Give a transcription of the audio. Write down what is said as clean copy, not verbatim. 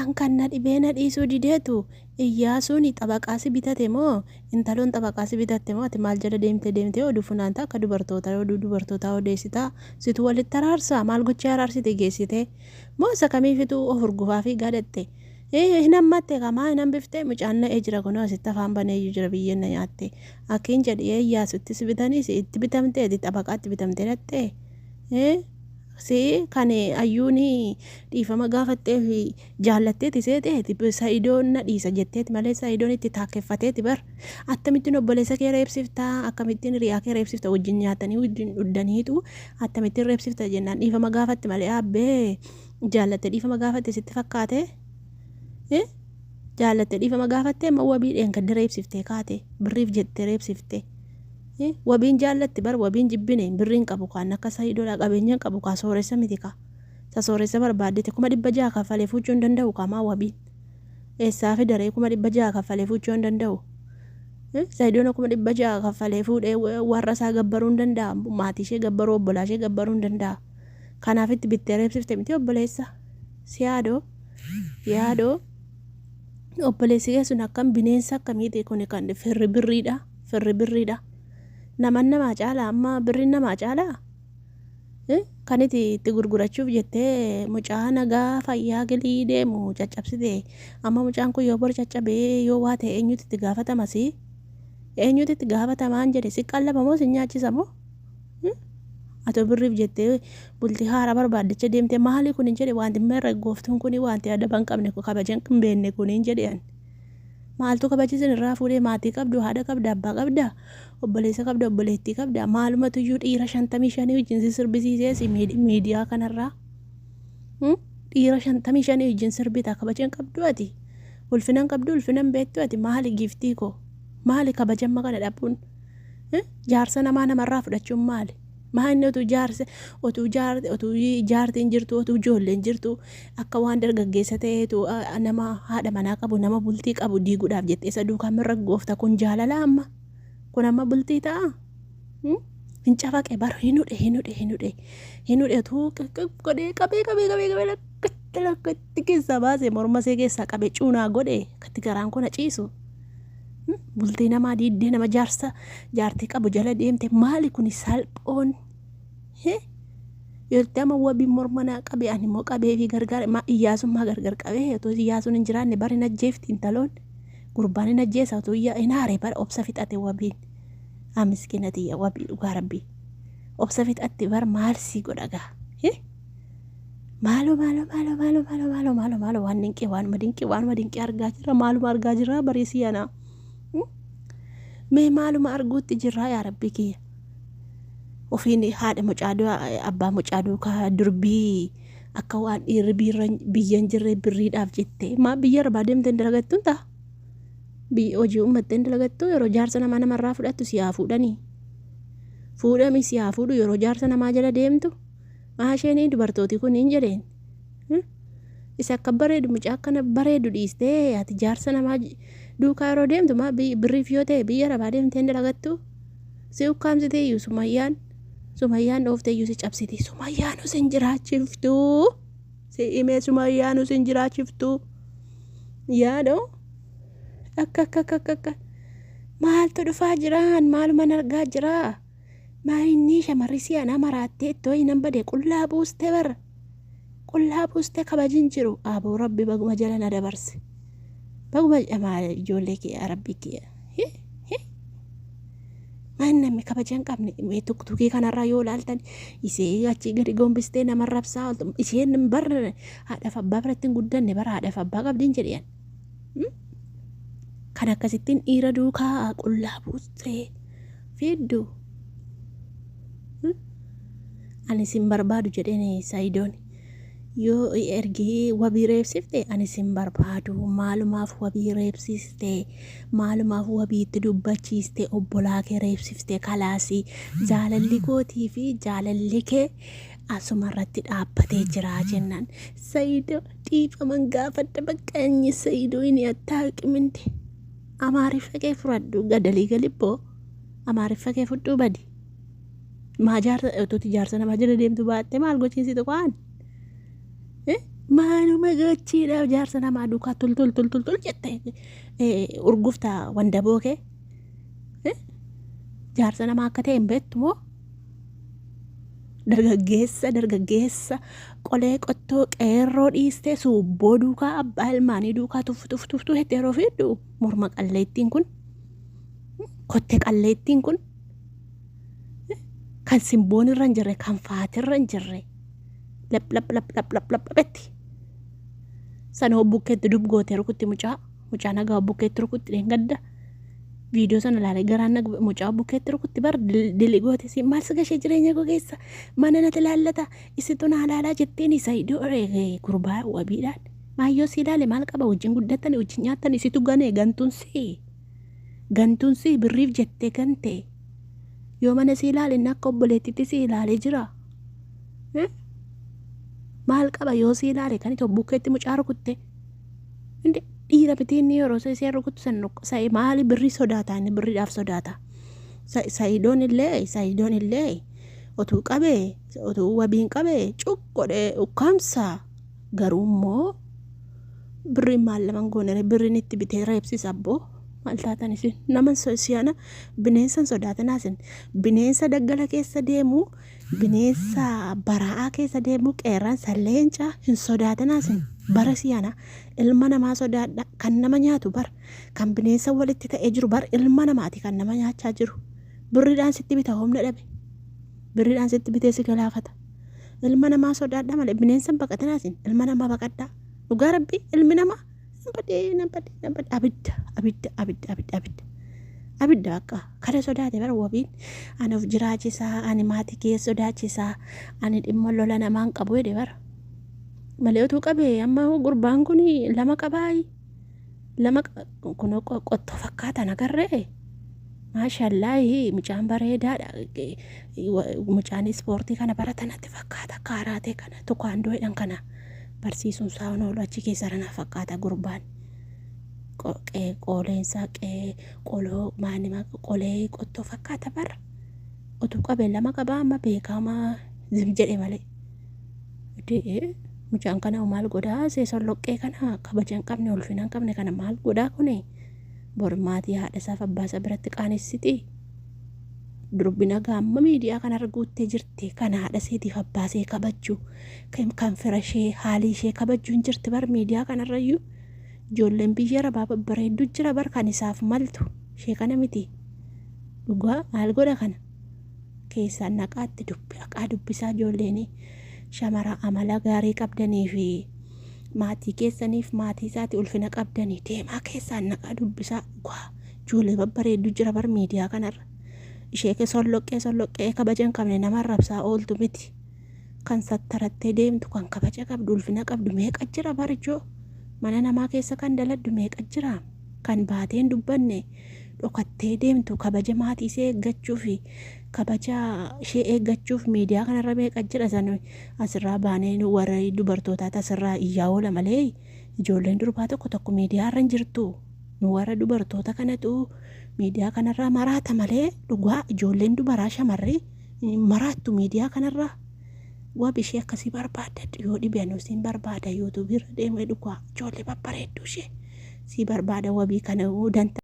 An kan na dhibee na dhiisuu dideetu Iyyaasuun xabaqaa si bitate moo intaloon xabaqaa si bitatte moo ati maal jala deemtee deemtee oduu funaanta akka dubartootaa oduu dubartootaa odeessitaa situ walitti araarsaa maal gochee araarsite geessitee moo isa kamiifitu of hurgufaa fi gadhatte hin hammatte kamaa hin hambifte mucaan na'ee jira kunoo asitti afaan banee iyyuu jira biyyeen na nyaatte akkiin jedhi Iyyaasutti si bitanii si itti bitamtee ati xabaqaatti bitamtee dhattee Si kan ayyuun dhiifama gaafatteef jaallatteeti seeteeti sa'idoon na dhiisa jetteeti malee sa'idoon itti taakkeffateeti bar akkamittiin obboleessa kee reebsifta akkamittiin hiriyaa kee reebsifta wajjin nyaatanii wajjin dhuddaniitu akkamittiin reebsifta jennaan dhiifama gaafatti malee abbee jaallatte dhiifama gaafatte sitti fakkaate jaallatte dhiifama gaafatte amma wabii dheengadda reebsiftee kaate birriif jettee reebsifte. Wabiin jaallatti bar wabiin jibbine birriin qabu kaan akka sayidoodha qabeenya hin qabu kaa sooressa miti kaa isa sooressa barbaaddete 600,000 kaffalee fuuchuu hin danda'u kaa maa wabiin eessaa fidaree 600,000 kaffalee fuuchuu hin danda'u sayidoon 600,000 kaffalee fuudhee warra isaa gabbaruu hin danda'a maatii ishee gabbaruu obbolaa ishee gabbaruu hin danda'a kanaaf itti bittee reebsifte miti obboleessa si yaadoo yaadoo obboleessi kee sun akkam bineensa akkamiiti kun kan firri birriidha Firri birriidha. Naman namaa caala amma birriin namaa caalaa? Kan iti itti gurgurachuuf jettee mucaa nagaa fayyaa galii deemu caccabsite. Amma mucaan kun yoo bor caccabee yoo waa ta'e eenyutu itti gaafatama si? Eenyutu itti gaafatamaan jedhe si qallaba moo si nyaachisa moo? Atoo birriif jettee bultii haaraa barbaaddacha deemtee maali kun hin jedhe wanti merra gooftuun kun wanti adaba hin qabne kabaja hin beekne kun hin jedhe ani. Maaltu kabaja isin irraa fuudhee maatii qabdu haadha qabda abbaa qabda obboleessa qabda obboleettii qabda maalumatu iyyuu dhiira 55 wajjin si sirbisiisee si miidiyaa kanarraa dhiira 55 wajjin sirbita kabaja hin qabdu ati ulfina hin qabdu ulfina hin beektu ati maali giiftii koo maali kabaja amma kana dhabuun jaarsa namaa namarraa fudhachuun maali Maa inni otuu jaarsa otuu jaar otuu jaartiin jirtu otuu ijoolleen jirtu akka waan dargaggeessa ta'eetu nama haadha manaa qabu nama bultii qabu diiguudhaaf jettee isa duukaa mirra goofta kun jaalala amma kun amma bultii ta'a. Hin cafaqe bar hin hudhe hin hudhe hin hudhe hin hudhe otuu qiqqib godhee qabee qabee qabee qabee lakkatti lakkatti keessaa baase morma ishee keessaa qabee cuunaa godhe akkatti garaan kun ciisu. Bultii namaa diiddee nama jaarsa jaartii qabu jala deemte maali kuni salphoon yeroo amma wabiin morma naa qabe ani immoo qabee fi gargaar iyyaasummaa gargar qabee otoo iyyaasuun hin jiraanne bari hin ajjeefti intaloon gurbaan hin ajjeesa otoo hin aare bara obsa fixate wabiin haa miskiina tiyya wabii dhugaa rabbii obsa fixatte bar maal sii godha gaa Maaloo maaloo maaloo maaloo maaloo maaloo maaloo maaloo waan dinqii waanuma dinqii waanuma dinqii argaa jirra maaluma argaa jirra bareesii anaa. Mee maaluma arguutti jirraa yaa rabbii kiyya. Ofiin haadha mucaa abbaa mucaa duukaa durbii akka waan dhiirri biyya hin jirre birriidhaaf jettee maa biyya arbaa deemtee hin dalagattuun ta'a. Biyya hojii uummattee hin dalagattu yeroo jaarsa namaa namarraa fudhattu si haa fuudhanii. Fuudhami si haa fuudhu yeroo jaarsa namaa jala deemtu. Maa isheen dubartooti kun hin jedheen. Isa akka bareedu mucaa akkana bareedu dhiistee ati jaarsa namaa duukaa yeroo deemtu maa birriif yoo ta'e biyya arabaa deemtee hin dalagattu. Si ukkaamsitee iyyuu sumayyaan sumayyaan dhooftee iyyuu si cabsiti. Sumayyaan sin jiraachiftu. Si himee sumayyaan sin jiraachiftu. Yaadoo akka akka akka akka akka maaltu dhufaa jiraan maaluman argaa jiraa. Maa innii shamarri si'anaa maraattee ittoo hinan bade qullaa buuste bar qullaa buuste kabajin jiru aboo rabbi baguma jala na dabarse baguma maal ijoollee kee rabbi kee maal namni kabaja hin qabne mee tuktukii kanarraa yoo ilaaltan isee achii gadi gombistee nama rabsaa ooltu isheen bar haadhaaf abbaa biratti hin guddanne bara haadhaaf abbaa qabdiin jedhan kan akkasittiin dhiira duukaa qullaa buustee Fiiddu. Ani sin barbaadu jedheen Sayidoon. Yoo ergi wabii reebsifte ani sin barbaadu maalumaaf wabii reebsiste maalumaaf wabii itti dubbachiiste obbolaa kee reebsifte kalaasi jaalalli kootii fi jaalalli kee asuma irratti dhaabbatee jira jennaan Sayidoo dhiifaman gaafadha bakka inni Sayidoo inni attaaqiminte. Amaariffa kee furadhu gadalii galibboo Amaariffa kee fudhuu badi. Maa jaarsa otuuti jaarsa namaa jala deemtu baattee maal gochiinsi tuqaan? Maaluma gochiidhaaf jaarsa namaa duukaa tul tul tul tul tul jette urgufta wandaboo kee. Jaarsa namaa akka ta'e hin beektu moo? Dargaggeessa dargaggeessa qolee qottoo qeerroo dhiistee suubboo duukaa abbaa ilmaanii duukaa tuf tuf tuf tuf jettee yeroo fiiddu morma qalleettiin kun kotte qalleettiin kun kan simboon irra hin jirre kan faatirra hin jirre lap lap lap lap lap lap lapetti sana bukkeetti dub gootee rukutti mucaa mucaa nagaa bukkeetti rukutti dheengadda viidiyoo sana ilaalee garaan na gube mucaa bukkeetti rukutti bar dili goote si maal si gashee jireenya koo keessa mana natti ilaallata isitu naa ilaalaa jetteen isa iddoo gurbaa wabiidhaan maayyoo si ilaale maal qaba wajjin guddattan wajjin nyaattan isitu gane gantuun si gantuun si birriif jettee gante yoo mana si ilaale inni akka obboleettitti si ilaalee jira. Maal qaba yoo si ilaale kan itoo bukkeetti mucaa rukutte. Inde dhiira miti inni yeroo isheen rukuttu san sa'i maali birrii sodaata inni birriidhaaf sodaata. Sa'idoon illee sa'idoon illee otuu qabee otuu wabiin qabee cuk godhee ukkaamsa garuu immoo birriin maal laman goonere birriin itti bitee reebsisa abboo maal taatan isin nama siyana bineensa hin sodaatinaa isin bineensa daggala keessa deemu Bineensa baraa'aa keessa deemu qeerransa leenca hin sodaatinaa isin bara siyana ilma namaa sodaadha kan nama nyaatu bar kan bineensa walitti ta'ee jiru bar ilma namaati kan nama nyaachaa jiru birriidhaan sitti bita humna dhabe birriidhaan sitti bitee si galaafata ilma namaa sodaadha malee bineensa hin baqatinaa isin ilma namaa baqadhaa dhugaa rabbii ilmi namaa Nan badee nan badee nan badee abidda abidda abidda abidda abidda abidda bakka kana sodaate bara wabiin ani of jiraachisaa ani maatii kee sodaachisaa ani dhimma lola namaan qabu jedhe bara malee utuu qabe amma gurbaan kun lama qabaayi lama kun qottoo fakkaatan agarree maashallaahi mucaan bareedaadha mucaan ispoortii kana barata natti fakkaata kaaraatee kana tukaandoo jedhan kana barsiisuun isaa hin oolu achi keessa na fakkaata gurbaan. Qooleensaa qee qoloo maanima qolee qottoo fakkaata bara. Utuu qabee lama qabaa amma beekamaa zim jedhe malee. Dee'ee mucaan kana maal godhaa see solloqqee kana kabaja hin qabne ulfina hin qabne kana maal godhaa kuni bor maatii haadha isaaf abbaa isaa biratti qaanessiti. Durbi nagaa amma miidiyaa kanarra guuttee jirti. Kan haadha isheetiif abbaa ishee kabajju, kan fira ishee haalii ishee kabajju hin jirti bar miidiyaa kanarrayyuu. Ijoolleen biyya arabaa babbareeddu jira bar kan isaaf maltu ishee kana miti. Dhugaa maal godha kana? Keessaan naqaatti dubbi haqaa dubbisaa ijoolleen shamara amala gaarii qabdanii fi maatii keessaniif maatii isaati ulfina qabdanii deemaa keessaan naqaa dubbisaa dhugaa. Ijoollee babbareeddu jira bar miidiyaa kanarra. Ishee ke solloqqee solloqqee kabaja hin qabne nama arrabsaa ooltu miti. Kan sattarattee deemtu kan kabaja qabdu ulfina qabdu meeqa jira bar ijoo. Mana namaa keessa kan daladdu meeqa jira. Kan baatee hin dubbanne dhokattee deemtu kabaja maatii ishee eeggachuu fi kabaja ishee eeggachuuf miidiyaa kanarra meeqa jira san asirraa baanee warra dubartootaa asirraa iyyaa oola malee ijoolleen durbaa tokko tokko miidiyaa irra hin jirtu. Nu warra dubartoota kanatu miidiyaa kanarraa maraata malee dhugaa ijoolleen dubaraa shamarri maraattu miidiyaa kanarraa. Wabi ishee akkasii barbaadadhu yoo dhibe anuu siin barbaada yuutuubii irra deemee dhugaa ijoollee babbareedduu ishee sii barbaada wabii kana danta.